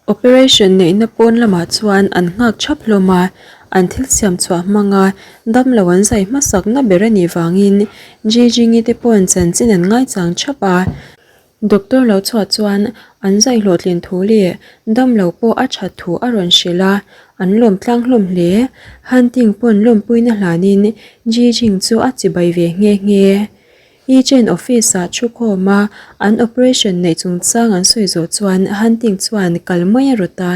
Operation neihna pawn lamah chuan an nghak thap hlawm a, an thil siam chhuah hmanga damlo an zai hmasakna ber a nih vangin Jijingi te pawn chanchin an ngaichang thap a. Doctor lo chhuah chuan an zai hlawhtlin thu leh damlo pawh a that thu a rawn hrilh a, an lawm tlang hlawm hle. Hunting pawn lawmpuina hlanin Jijing chu a chibai ve nghe nghe. I Chen office ah thu khawm a, an operation neih chungchang an sawi zawh chuan Hunting chuan kal mai a rawt a,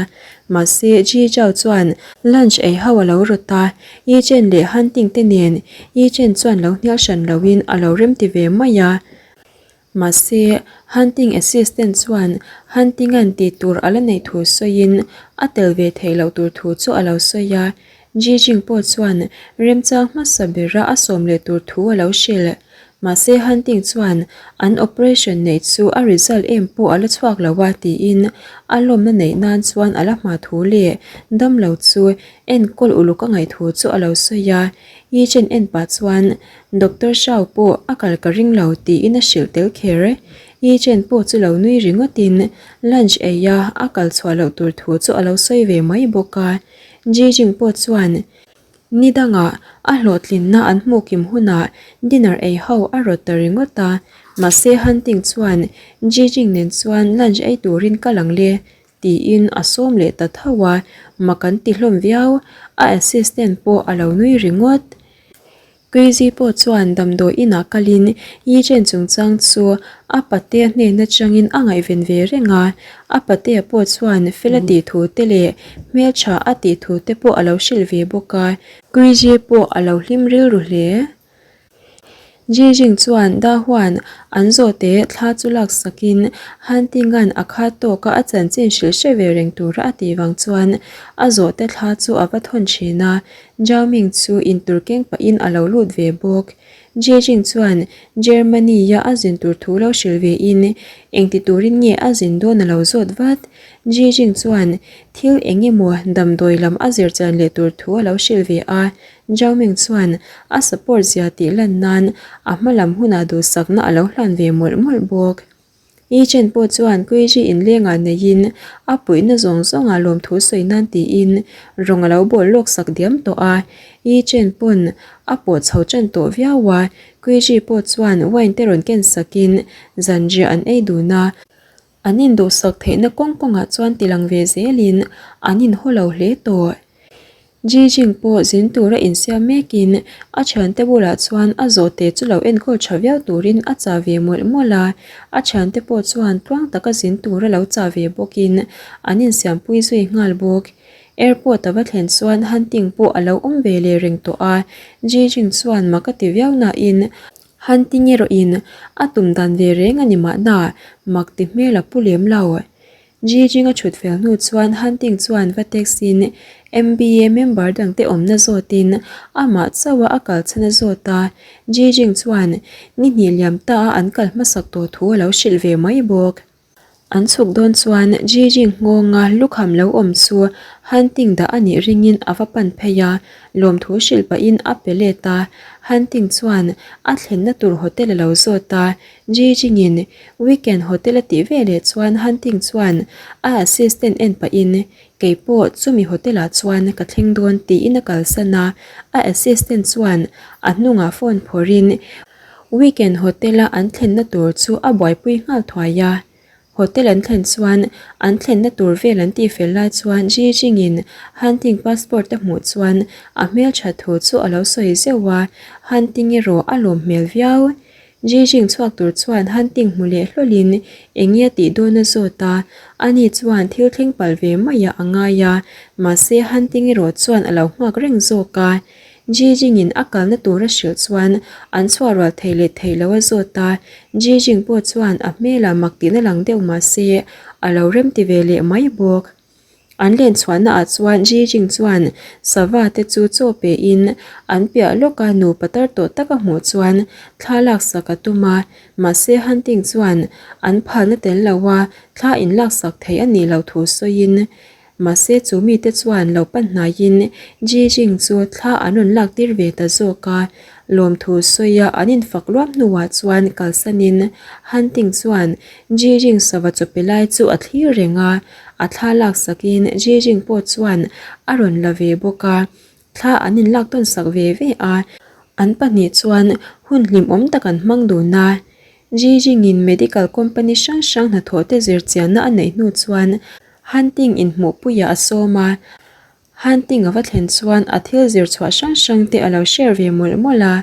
mahse Ji Zhao chuan lunch ei ho a lo rawt a, I Chen leh Hunting te nen I Chen chuan lo hnial hran lo in a lo remti ve mai a. Mahse Hunting assistant chuan Hunting an tih tur a la neih thu sawiin a tel ve theih loh tur thu chu a lo sawi a, Ji Jing pawh chuan remchang hmasa bera a sawm leh tur thu a lo hrilh. Mahse Hunting chuan an operation neih chu a result em pawh a la chhuak lo a tiin a lawmna neih nan chuan a la hma thu leh damlo chu enkawl uluk a ngaih thu chu a lo sawi a. Yi Chen en pah chuan Doctor Shao pawh a kal ka ring lo tiin a hrilh tel kher. Yi Chen pawh chu lo nui ringawtin lunch ei a a kal chhuah loh tur thu chu a lo sawi ve mai bawk a. Ji Jing pawh chuan ni dangah a hlawhtlinna an hmuh kim hunah dinner ei ho a rawt ta ringawt a, mahse Han Ting chuan Ji Jing nen chuan lunch ei turin kal ang le tiin a sawm leh ta tho a, mak an ti hlawm viau, a assistant pawh a lo nui ringawt. Crazy pawh chuan damdawi inah kalin Yi Chen chungchang chu a patea hnen atangin a ngaihven ve reng a, a patea pawh chuan fel a tih thu te leh hmeltha a tih thu te pawh a lo hrilh ve bawk a, Crazy pawh a lo hlim rilru hle. Ji Jing chuan Da Huan an zawhte thla chu laksakin Han Tinga'n a khat tawka a chanchin hrilh hre ve reng tura a tih vang chuan a zawhte thla chu a va thawn thin a, Zhao Ming chu intur keng pahin a lo lut ve bawk. Jie Jing chuan Germany-a a zin tur thu lo hrilh ve in engti turin nge a zin dawn a lo zawt vat. Jie Jing chuan thil eng emaw damdawi lam a zir chian leh tur thu a lo hrilh ve a. Zhao Ming chuan a support zia tih lan nan a hma lam hunah duhsakna a lo hlan ve mawlh mawlh bawk. I chen pawh chuan Kuiji inlengah neiin a puihna zawng zawngah lawmthu sawi nan tiin rawng a lo bawl lawk sak diam tawh a. I chen pawn a pawh chho tan tawh viau a, Kuiji pawh chuan wine te rawn ken sakin zanriah an ei dun a. An induhsak theihna kawng kawngah chuan tilang ve zelin an inhaw lo hle tawh. Ji Jing pawh zin tura insiam mekin a thiante bulah chuan a zawhte chu lo enkawl tha viau turin a chah ve mawlh mawlh a, a thiante pawh chuan tluang taka zin tura lo chah ve bawkin an insiampui zui nghal bawk. Airport a va thlen chuan Hunting pawh a lo awm ve leh reng tawh a, Ji Jing chuan mak a ti viau nain Hunting erawhin a tum dan ve reng a ni mahna mak ti hmel a pu lem lo. Jijing a chhut fel hnu chuan Hunting chuan va text in MBA member dangte awmna zawtin amah chauha a kal chhan a zawt a, Jijing chuan ni hnih liam ta a an kal hmasak tawh thu a lo hrilh ve mai bawk. An chhuk dawn chuan Jijing nghawnga lukham lo awm chu Hunting dah a nih ringin a va pan phei a, lawmthu hrilh pahin a pe let a, Hunting chuan a thlenna tur hotel a lo zawt a, Jijing-in weekend hotel a tih veleh chuan Hunting chuan a assistant en pahin kei pawh chumi hotel ah chuan ka thleng dawn tiin a kalsan a, a assistant chuan a hnungah phone phawrhin weekend hotel a an thlenna tur chu a buaipui nghal thuai a. Hotel an thlen chuan an thlenna tur vel an tihfel lai chuan Jijing-in Hunting passport a hmuh chuan a hmeltha thu chu a lo sawi zeuh a, Hunting erawh a lawm hmel viau. Jijing chhuak tur chuan Hunting hmu leh hlawlin eng nge a tih dawn a zawt a, ani chuan thil thleng palh ve maiah a ngai a, mahse Hunting erawh chuan a lo nghak reng zawk a. Jijing-in a kalna tur a hrilh chuan an chhuah rual thei leh theih lo a zawt a, Jijing pawh chuan a hmelah mak tihna lang deuh mahse a lo remti ve leh mai bawk. An len chhuahna ah chuan Jijing chuan sava te chu chaw pe in an piah lawka nupa tar tawh tak a hmuh chuan thla laksak a tum a, mahse Hunting chuan an phalna tel lo a thla in laksak thei a nih loh thu sawiin mahse chu mite chuan lo pan hnaiin Jijing chu thla an rawn lak tir ve ta zawk a. Lawmthu sawia an infak luam hnuah chuan kalsanin Hunting chuan Jijing sava chawpe lai chu a thlir reng a, a thla laksakin Jijing pawh chuan a rawn la ve bawk a, thla an inlak tawn sak ve ve a, an pahnih chuan hun hlimawm tak an hmang dun a. Jijing-in medical company hrang hrang hnathawh te zirchianna a neih hnu chuan Hunting inhmuhpuiah a sawm a, Hunting a va thlen chuan a thil zir chhuah hrang hrang te a lo share ve mawlh mawlh a,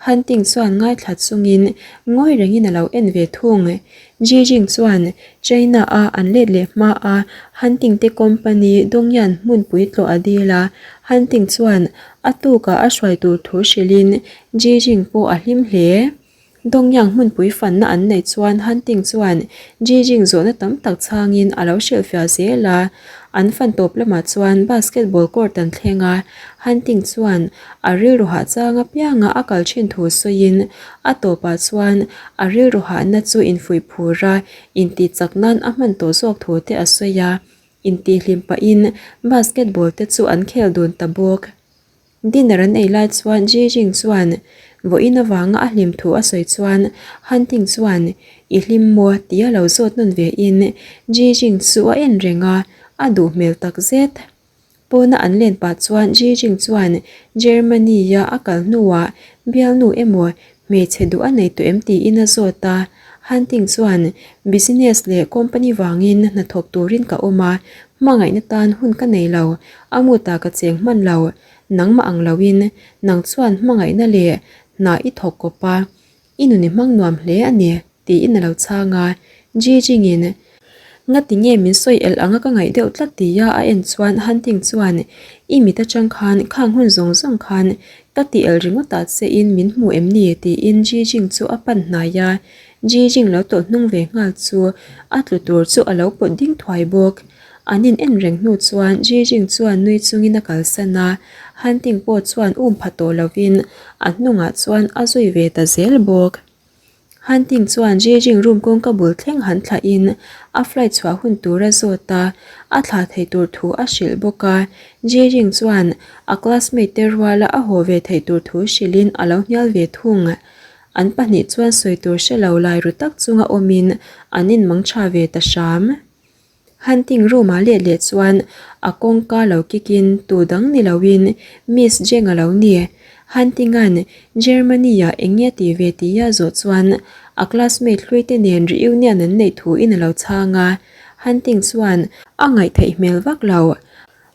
Hunting chuan ngaithla chungin ngawi rengin a lo en ve thung. Jijing chuan China a an let leh hma a Hunting te company Dongyan hmunpui tlawh a dil a, Hunting chuan a tukah a hruai tur thu hrilhin Jijing pawh a hlim hle. Dongyang hmunpui fanna an neih chuan Hunting chuan Jijing zawhna tam tak chhangin a lo hrilhfiah zel a. An fan tawp lamah chuan basketball court an thleng a, Hunting chuan a rilru hah chang apianga a kal thin thu sawiin a tawpah chuan a rilru hahna chu infuih phur a, intih chak nan a hman tawh zawk thu te a sawi a. Intihhlim pahin basketball te chu an khel dun ta bawk. Dinner an ei lai chuan Ji Jing chuan vawiin avanga a hlim thu a sawi chuan Hunting chuan I hlim maw? tia lo zawt nawn ve in Ji Jing chu a en reng a, a duh hmel tak zet. Pawna an len pah chuan Ji Jing chuan Germany-a a kal hnuah bialnu emaw hmeichhe duh a nei tawh em tiin a zawt a, Hunting chuan business leh company vangin hnathawk turin ka awm a, hmangaihna tan hun ka nei lo, a mutah ka cheng hman lo, nangmah ang loin nang chuan hmangaihna leh hna i thawk kawp a, i nun i hmang nuam hle a ni tiin a lo chhang a, Jijingin Ngati nge min sawi elh anga ka ngaih deuh tlat tia a en chuan Hunting chuan I mit atang khan khang hun zawng zawng khan ka ti elh ringawt ah che in min hmu em ni tiin Jijing chu a pan hnai a, Jijing lo tawlh hnung ve nghal chu a tlu tur chu a lo pawt ding thuai bawk. An in en reng hnu chuan Jijing chuan nui chungin a kalsan a, Hunting pawh chuan um pha tawh lovin a hnungah chuan a zui ve ta zel bawk. Hunting chuan Jijing room kawngka bul thleng han thlah in a flight chhuah hun tur a zawt a, a thlah theih tur thu a hrilh bawk a. Jijing chuan a classmate te ruala a haw ve theih tur thu hrilh in a lo hnial ve thung. An pahnih chuan sawi tur hre lo lai ru tak chunga awm in an inmang tha ve ta hram. Hunting room ah let leh chuan a kawngka lo kick in tu dang ni lo in Miss Jeng a lo ni. Hunting an Germany ah eng nge tih ve tih a zawh chuan a classmate hlui te nen reunion an neih thu in a lo chhang a. Hunting chuan a ngaih theih hmel vak lo.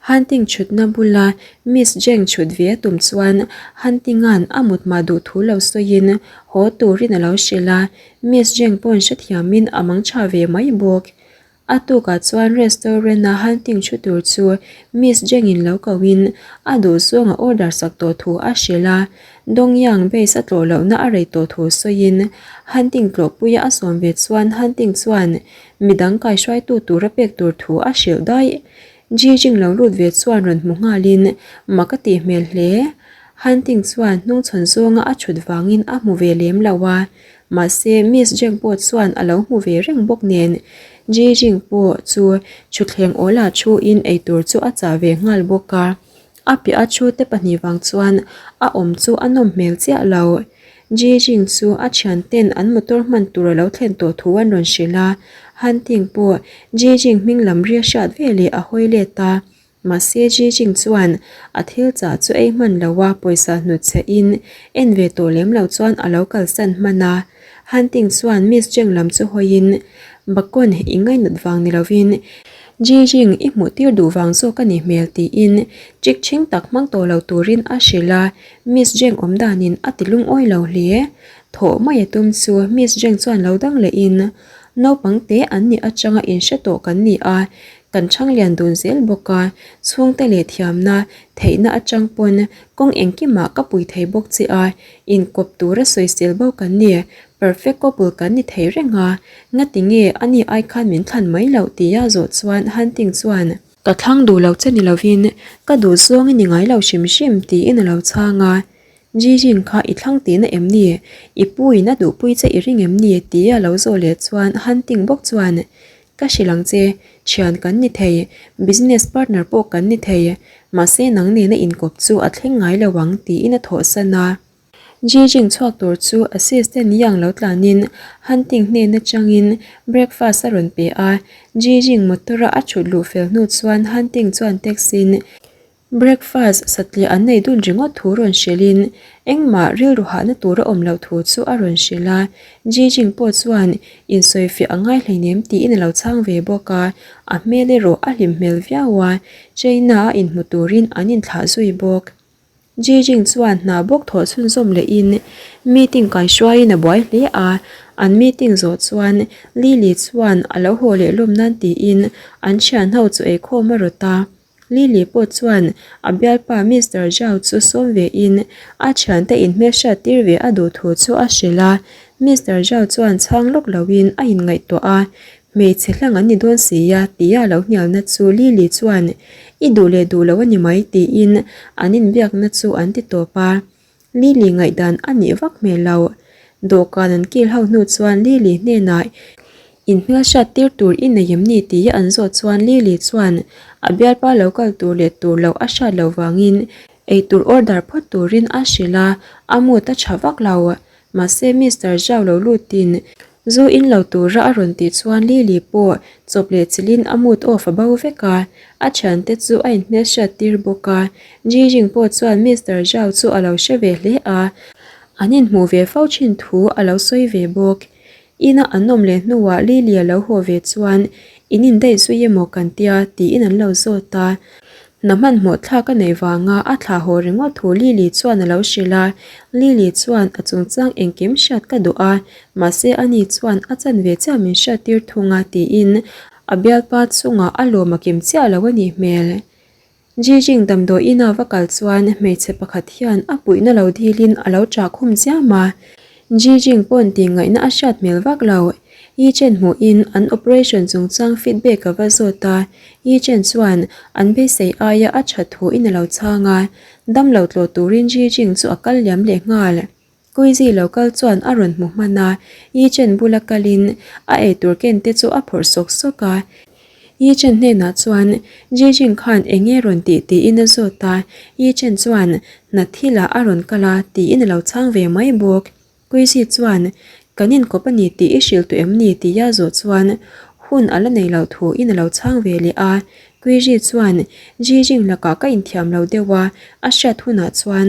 Hunting chhutna bula Miss Jeng chhut ve a tum chuan Hunting an a mut mah duh thu lo sawiin haw turin a lo hrilh a. Miss Jeng pawn hrethiamin a mang tha ve mai bawk. A tukah chuan restaurant-a hunting thu tur chu Miss Jeng-in lo kohin a duh zawng a order sak tawh thu a hrilh a. Dongyang base a tlawh lohna a rei tawh thu sawiin hunting tlawhpuia a sawm ve chuan hunting chuan midang kaihruaitu tura pek tur thu a hrilh daih. Ji Jing lo lut ve chuan rawn hmu nghalin mak a tih hmel hle. Hunting chuan hnungchhawn zawnga a thut vangin a hmu ve lem lo a. Mahse, Miss Jeng pawh chuan a lo hmu ve reng bawk nen, Ji Jing pawh chu thutthleng awlah thuin eitur chu a chah ve nghal bawk a. A piah a thu te pahnih vang chuan a awm chu a nawm hmel chiah lo. Ji Jing chu a thian ten an motor hman tur a lo thlen tawh thu an rawn hrilh a, Han Ting pawh Ji Jing hming lam ri a hriat veleh a hawi let a. Mahse Ji Jing chuan a thil chah chu ei hman lo a pawisa hnut chhe in en ve tawh lem lo chuan a lo kalsan hman a. Han Ting chuan Miss Cheng lam chu hawi in Bakon i ngainat vang ni lo in Ji Jing i hmuh tir duh vang zawk a nih hmel tiin chik chhing tak hmang tawh lo turin a hrilh a, Miss Cheng awm dan in a ti lungawi lo hle. Thawh mai a tum chu Miss Cheng chuan lo dang leh in naupang te an nih atanga in hre tawh kan ni a, Kan chhang lian dun zel bawk a, chhungte leh thiamna, theihna atang pawn kawng engkimah ka pui thei bawk che a, inkawp tura sawisel bo kan ni, perfect couple kan ni thei reng a, ngati nge ani ai khan min thlan mai loh tia zawh chuan Hunting chuan, Ka thlang duh lo che ni lovin ka duh zawng i ni ngai lo hrim hrim tiin a lo chhang a, Jijin kha i thlang tihna em ni? I pu in a duhpui che i ring em ni? tia lo zawh leh chuan Hunting bawk chuan, Ka hrilh ang che, thian kan ni thei, business partner pawh kan ni thei, mahse nang nena inkawp chu a thleng ngai lo ang tiin a thawhsan a. Jijing chhuak tur chu assistant Yang lo tlanin Hunting hnen atangin breakfast a rawn pe a. Jijing motor-a a thut luh fel hnu chuan Hunting chuan taxi-in Breakfast satliah an nei dun ringawt thu rawn hrilhin engmah rilru hahna tur a awm loh thu chu a rawn hrilh a. Jijing pawh chuan insawifiah a ngai hleinem tiin a lo chhang ve bawk a, a hmel erawh a hlim hmel viau a, China-a inhmu turin an inthlah zui bawk. Jijing chuan hna bawk thawh chhunzawm lehin meeting kaihruaiin a buai hle a, an meeting zawh chuan Lily chuan a lo haw leh lawm nan tiin an thianho chu eikhawm a rawt a. Lily pawh chuan a bialpa Mister Zhao chu sawm ve in a thiante inhmelhriat tir ve a duh thu chu a hrilh a. Mister Zhao chuan chhang lawk lo in a inngaihtuah a, Hmeichhe hlang an ni dawn si a tia lo hnialna chu Lily chuan I duh leh duh lo a ni mai tiin an inbiakna chu an ti tawp a. Lily ngaihdan a nih vak hmel lo. Dawhkan an kil ho hnu chuan Lily hnenah inhmelhriat tir tur i nei em ni tia an zawh chuan Lily chuan a bialpa lo kal tur leh tur loh a hriat loh vangin eitur order phawt turin a hrilh a, a mood a tha vak lo. Mahse Mister Zhao lo lutin zu in lo tura a rawn tih chuan Lily pawh chawp leh chilhin a mood off a bo vek a, a thiante chu a inhmelhriat tir bawk a. Ji Jing pawh chuan Mister Zhao chu a lo hre ve hle a, an inhmuh ve fo thin thu a lo sawi ve bawk. Ina an awm leh hnuah Lily a lo haw ve chuan in indaih zui emaw kan tia tiin an lo zawt a. Hna hmanhmawh thlak a neih vanga a thlah haw ringawt thu Lily chuan a lo hrilh a, Lily chuan a chungchang engkim hriat ka duh a, mahse ani chuan a chanve chiah min hriat tir thung a tiin a bialpa chungah a lawm a kim chiah lo a nih hmel. Jijing damdawi ina va kal chuan hmeichhe pakhat hian a puihna lo dilin a lo chah khum chiam a, Jijing pawn tih ngaihna a hriat hmel vak lo. Yi Chen hmuhin an operation chungchang feedback a va zawt a, Yi Chen chuan an beisei aia a that thuin a lo chhang a, damlo tlawh turin Jijing chu a kal liam leh nghal. Kuizi lo kal chuan a rawn hmu hman a, Yi Chen bula kalin a eitur ken te chu a phawrh sawk sawk a. Yi Chen hnenah chuan Jijing khan eng nge rawn tih tiin a zawt a, Yi Chen chuan hna thilah a rawn kal a tiin a lo chhang ve mai bawk. Kuizi chuan kan inkawp a ni tih i hrilh tawh em ni tia zawh chuan hun a la nei loh thuin a lo chhang ve leh a. Kuizi chuan Jijing lakah ka inthiam lo deuh a, a hriat hunah chuan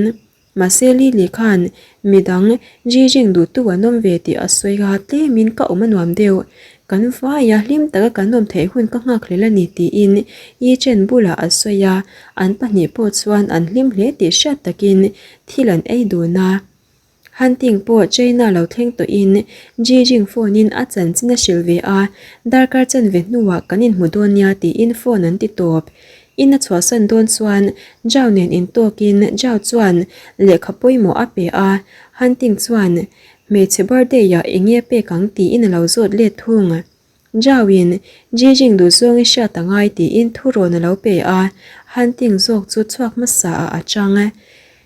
Mahse Lily khan midang Jijing duhtu an awm ve tih a sawi a, tlemin ka awm a nuam deuh. Kan vaia hlim taka kan awm theih hun ka nghakhlel a ni tiin Yi Chen bulah a sawi a, an pahnih pawh chuan an hlim hle tih hriat takin thil an ei dun a. Hunting pawh China lo thleng tawhin Jijing phone in a chanchin a hrilh ve a, darkar chanve hnuah kan inhmu dawn nia tiin phone an ti tawp. In a chhuahsan dawn chuan Zhao nen intawkin Zhao chuan lehkha pawimawh a pe a, Hunting chuan hmeichhe birthday ah eng nge pek ang tiin a lo zawt let thung. Zhao in Jijing duhzawng i hriat a ngai tiin thurawn a lo pe a, Hunting zawk chu chhuak hmasa ah a chang.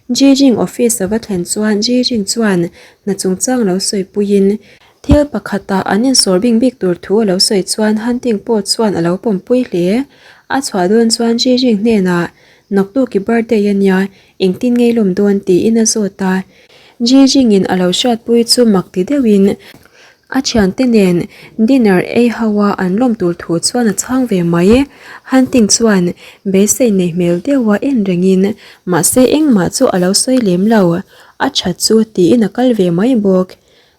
Jijing office a va thlen chuan Jijing chuan hna chungchang lo sawipuiin thil pakhatah an insawr bing bik tur thu a lo sawi chuan Hunting pawh chuan a lo pawmpui hle. A chhuah dawn chuan Jijing hnenah Naktuk i birthday a nia, engtin ngei lawm dawn tiin a zawt a. Jijing-in a lo hriatpui chu mak ti deuhin A thiante nen dinner ei ho a an lawm tur thu chuan a chhang ve mai. Hunting chuan beisei nei hmel deuh a en rengin mahse engmah chu a lo sawi lem lo. A that chu tiin a kal ve mai bawk.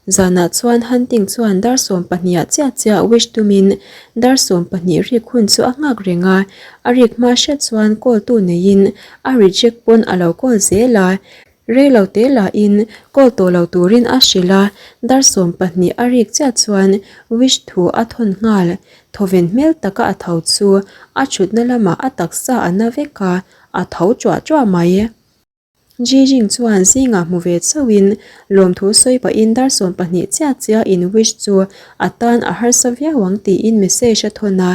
Zanah chuan Hunting chuan dar 12 ah chiah chiah wish tumin dar 12 rik hun chu a nghak reng a. A rik hma hret chuan call tu neiin a reject pawn a lo call zel a. Rei lo te lahin call tawh lo turin a hrilh a, dar 12 a rik chiah chuan wish thu a thawn nghal. Thawven hmel taka a tho chu a thutna lamah a taksa a na vek a, a tho tuah tuah mai. Jijing chuan zingah hmu ve chauhin lawmthu sawi pahin dar 12 chiah chiah in wish chu a tan a harsa viau ang tiin message a thawn a,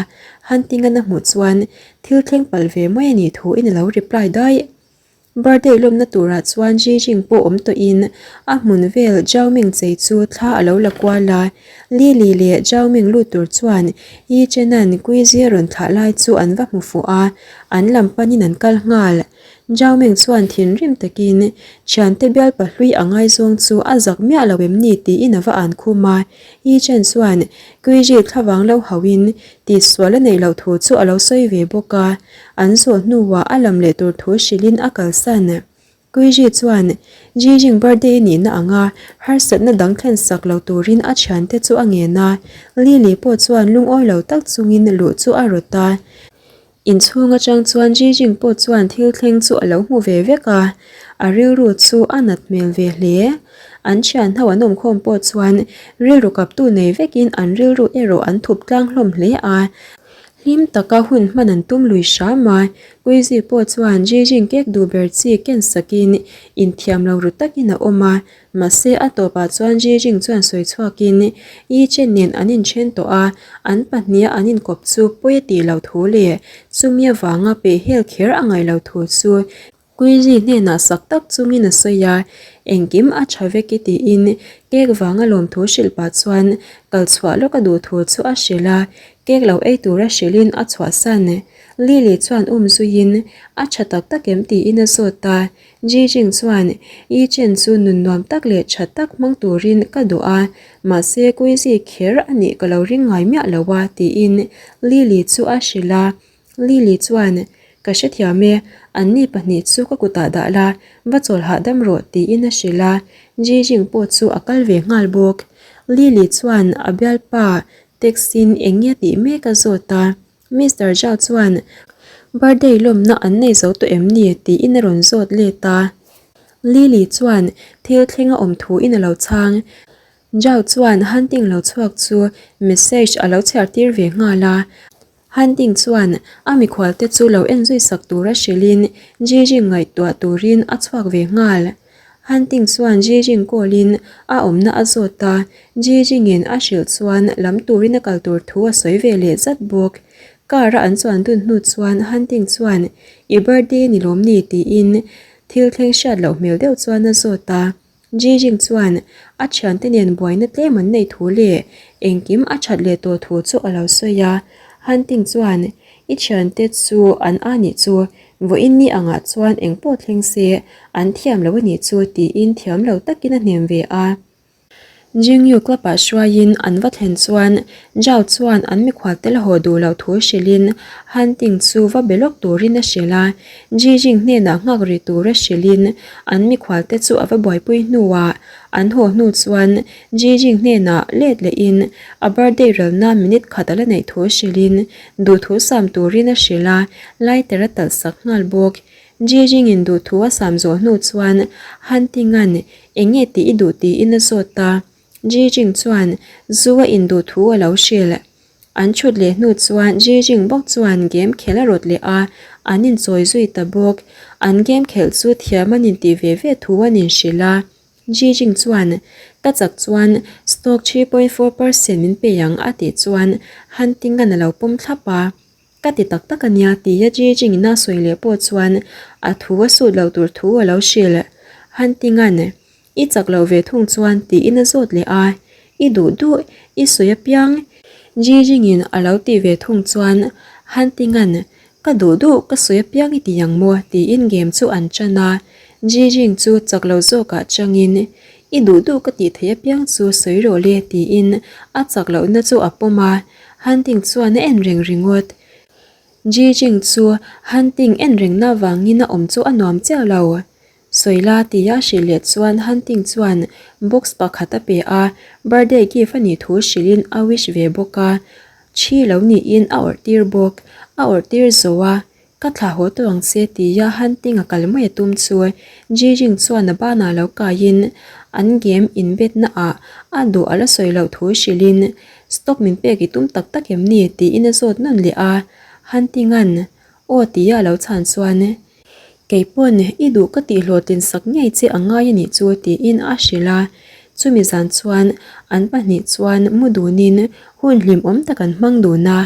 Hunting-an a hmuh chuan thil thleng palh ve mai a nih thuin a lo reply daih. Birthday lawmna turah chuan Jijing pawh awm tawhin a hmun vel Zhao Ming chei chu thla a lo la kual a. Lily leh Zhao Ming lut tur chuan Yi Chenan Kuizi a rawn thlah lai chu an va hmu fuh a, an lam panin an kal nghal. Zhao Meng chuan thinrim takin thiante bialpa hlui a ngaizawng chu a zak miah lo em ni tiin a va an khum a. Yi Chen chuan Kuiji thlavang lo hauhin tihsual a neih loh thu chu a lo sawi ve bawk a, an zawh hnuah a lam leh tur thu hrilhin a kalsan. Kuiji chuan Jijing birthday nihna anga harsatna dang thlen sak lo turin a thiante chu a ngen a, Lily pawh chuan lungawi lo tak chungin luh chu a rawt a. Inchhung atang chuan Jijing pawh chuan thil thleng chu a lo hmu ve vek a, a rilru chu a nat hmel ve hle. An thian ho an awmkhawm pawh chuan rilru kaptu nei vekin an rilru erawh an thup tlang hlawm hle a. Hlim taka hun hman an tum lui hram a, Kuizi pawh chuan Jijing kek duh ber chi ken sakin inthiam lo ru takin a awm a, mahse a tawpah chuan Jijing chuan sawi chhuakin Yi Chen nen an inthen tawh a, an pahniha an inkawp chu pawi a tih loh thu leh chumi avanga pehhel kher a ngaih loh thu chu Kuizi hnenah sak tak chungin a sawi a, engkim a tha vek i tiin cake vanga lawmthu hrilh pah chuan kal chhuah lawk a duh thu chu a hrilh a, cake lo ei tura hrilhin a chhuahsan. Lily chuan um zuiin a tha tak tak em tiin a zawt a, Jijing chuan Yi Chen chu nun nuam tak leh tha tak hmang turin ka duh a, mahse Kuizi kher a nih ka lo ring ngai miah lo a tiin Lily chu a hrilh a. Lily chuan, Ka hrethiam e, anni pahnih chu ka kutah dah la, va chawl hahdam rawh tiin a hrilh a, Jijing pawh chu a kal ve nghal bawk. Lily chuan a bialpa text-in eng nge tih mek a zawt a, Mister Zhao chuan, Birthday lawmna an nei zo tawh em ni? tiin a rawn zawt let a. Lily chuan thil thleng a awm thuin a lo chhang. Zhao chuan hunting lo chhuak chu message a lo chhiar tir ve nghal a. Hunting chuan a mikhualte chu lo en zui sak tura hrilhin Jijing ngaihtuah turin a chhuak ve nghal. Hunting chuan Jijing call-in a awmna a zawt a, Jijingin a hrilh chuan lam turin a kal tur thu a sawi ve leh zat bawk. Car-a an chuan dun hnu chuan Hunting chuan I birthday ni lawm ni? tiin thil thleng hriat loh hmel deuh chuan a zawt a. Jijing chuan a thiante nen buaina tlem an neih thu leh engkim a that leh tawh thu chu a lo sawi a. Hunting chuan, I thiante chu an a nih chu, vawiin ni angah chuan engpawh thleng se an thiam lo a nih chu tiin thiam lo takin a hnem ve a. Jingyu club-ah hruaiin an va thlen chuan Zhao chuan an mikhual tel haw duh loh thu hrilhin Hunting chu va be lawk turin a hrilh a. Jijing hnenah nghak ri tura hrilhin an mikhualte chu a va buaipui hnuah an haw hnu chuan Jijing hnenah let lehin a birthday relna minute khat a la neih thu hrilhin duhthu sam turin a hrilh a, lighter a talh sak nghal bawk. Jijingin duhthu a sam zawh hnu chuan Hunting-a'n eng nge tih i duh tiin a zawt a, Jijing chuan zu a induh thu a lo hrilh. An chhut leh hnu chuan Jijing bawk chuan game khelh a rawt leh a, an inchawi zui ta bawk. An game khelh chu thiam an intih ve ve thu an inhrilh a. Jijing chuan, Ka chak chuan stock 3.4% min pe ang a tih chuan Hunting-an a lo pawm thlap a. Ka ti tak tak a nia tia Jijing in a sawi leh pawh chuan a thu a sut loh tur thu a lo hrilh. Hunting-an, I chak loh ve thung chuan tiin a zawt leh a, I duh duh, i sawi apiang. Jijingin a lo tih ve thung chuan Hunting-a'n Ka duh duh, ka sawi apiang i ti ang maw? tiin game chu an tan a, Jijing chu chak lo zawkah changin I duh duh ka tih theih apiang chu sawi rawh le tiin a chak lohna chu a pawm a, Hunting chuan a en reng ringawt. Jijing chu Hunting en rengna vangin a awm chu a nuam chiah lo. Sawila tia hrilh leh chuan Hunting chuan box pakhat a pe a, birthday gift a nih thu hrilhin a wish ve bawk a, thi lo niin a awrh tir bawk. A awrh tir zo a, Ka thlah haw tawh ang che tia Hunting a kal mai a tum chu Jijing chuan a banah lo kaiin an game inbetna ah a duh a la sawi loh thu hrilhin stock min pek i tum tak tak em ni tiin a zawt nawn leh a, Hunting-a'n aw tia a lo chhan chuan Kei pawn i duh ka tih hlawhtlin sak ngei che a ngai a nih chu tiin a hrilh a. Chumi zan chuan an pahnih chuan mu dunin hun hlimawm tak an hmang dun a.